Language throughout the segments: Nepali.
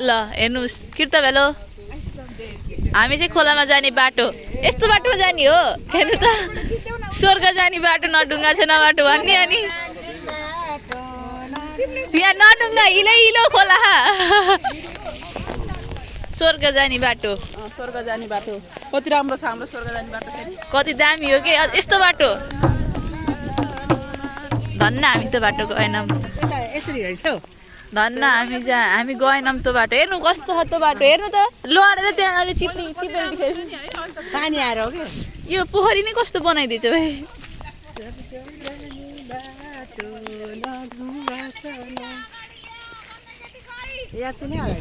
ल हेर्नुहोस् किर्ता भेलो हामी चाहिँ खोलामा जाने बाटो यस्तो बाटोमा जाने हो हेर्नु त स्वर्ग जाने बाटो नडुङ्गा छ न बाटो भन्ने अनि यहाँ नडुङ्गा हिलो हिलो खोला स्वर्ग जाने बाटो कति राम्रो छ हाम्रो स्वर्ग जाने बाटो फेरि कति दामी हो के यस्तो बाटो धन्न हामी त्यो बाटो गएनौँ यसरी हेर्छौ धन्न हामी गएनौँ त्यो बाटो हेर्नु कस्तो छ त्यो बाटो हेर्नु त लडेर त्यहाँ अहिले चिपेर पानी आएर हो कि यो पोखरी नै कस्तो बनाइदिएछ भाइ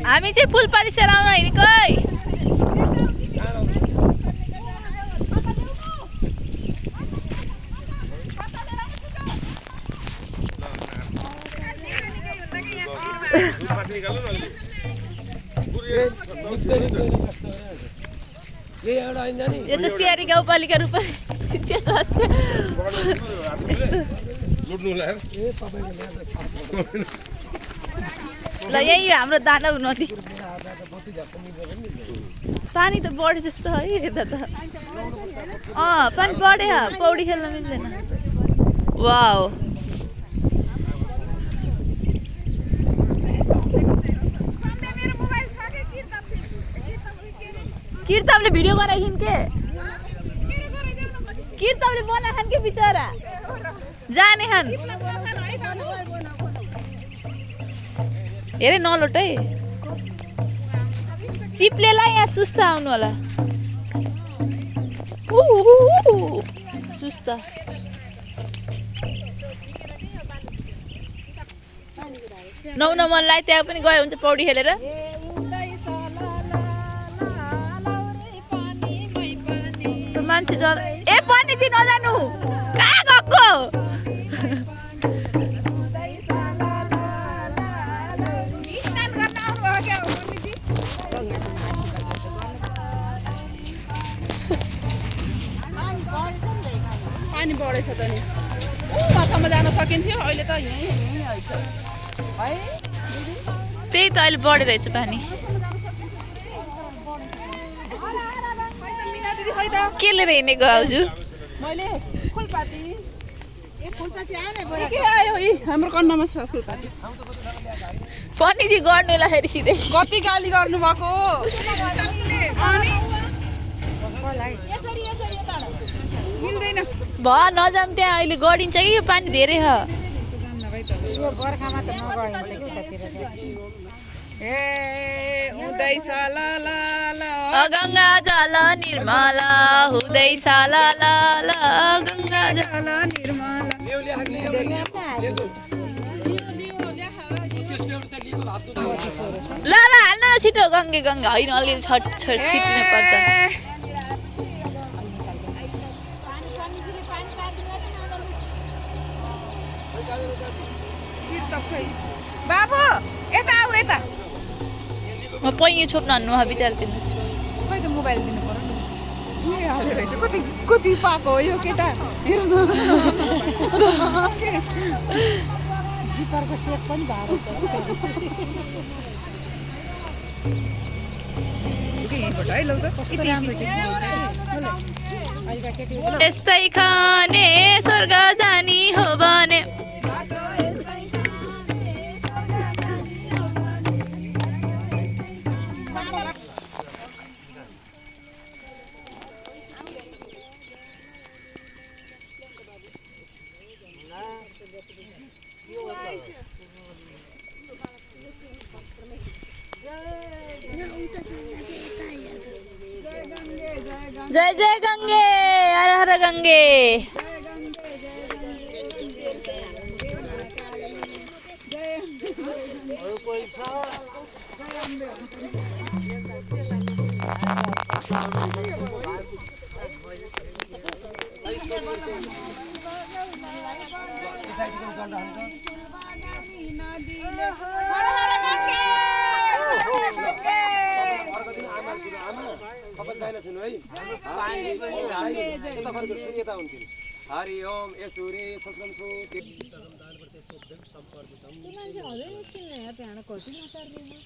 हामी चाहिँ फुलपाती सेलाउन हिँडेको यो त सियारी गाउँपालिका रूपमा ल यही हाम्रो दाना नदी पानी त बढे जस्तो है यता त पानी बढे पौडी खेल्न मिल्दैन वाउ किर्ताबले भिडियो गराइन् के किर्ताबले बनाखान के बिचरा जाने खान हेरे नलोट है चिप्लेलाई यहाँ सुस्ता आउनु होला सुस्ता नुहाउन मन लाग्यो त्यहाँ पनि गयो हुन्छ पौडी खेलेर मान्छे ए पानी दिन नजानु कहाँ गएको पानी बढेछ त नि उहाँसम्म जान सकिन्थ्यो अहिले त यहीँ है त्यही त अहिले बढिरहेछ पानी के लिएर हिँडेको आउजु मैले फुलपाती आयो हाम्रो कन्डामा छ फुलपाती पनिजी गर्नुलाई फेरि सिधै कति गाली गर्नु भएको मिल्दैन भयो नजाम त्यहाँ अहिले गरिन्छ कि यो पानी धेरै छ गङ्गा जल निर्मला हुँदैछ ला ला ला गङ्गा जल निर्मला ल हाल्न छिटो गङ्गे गङ्गा होइन अलिअलि छिट्नु पर्छ बाबु यता आऊ यता म पैँ छोप्न हान्नु बिचार दिनुहोस् खै त मोबाइल दिनु पर्यो नि हालेर चाहिँ कति कति पाएको हो यो केटा जिपरको सेप पनि भएको यस्तै खाने स्वर्ग जानी हो भने जय जय गंगे हर हर गंगे हरि ओम यसुरे मधै निस्किने यार त्यहाँबाट कति नसार्दिनु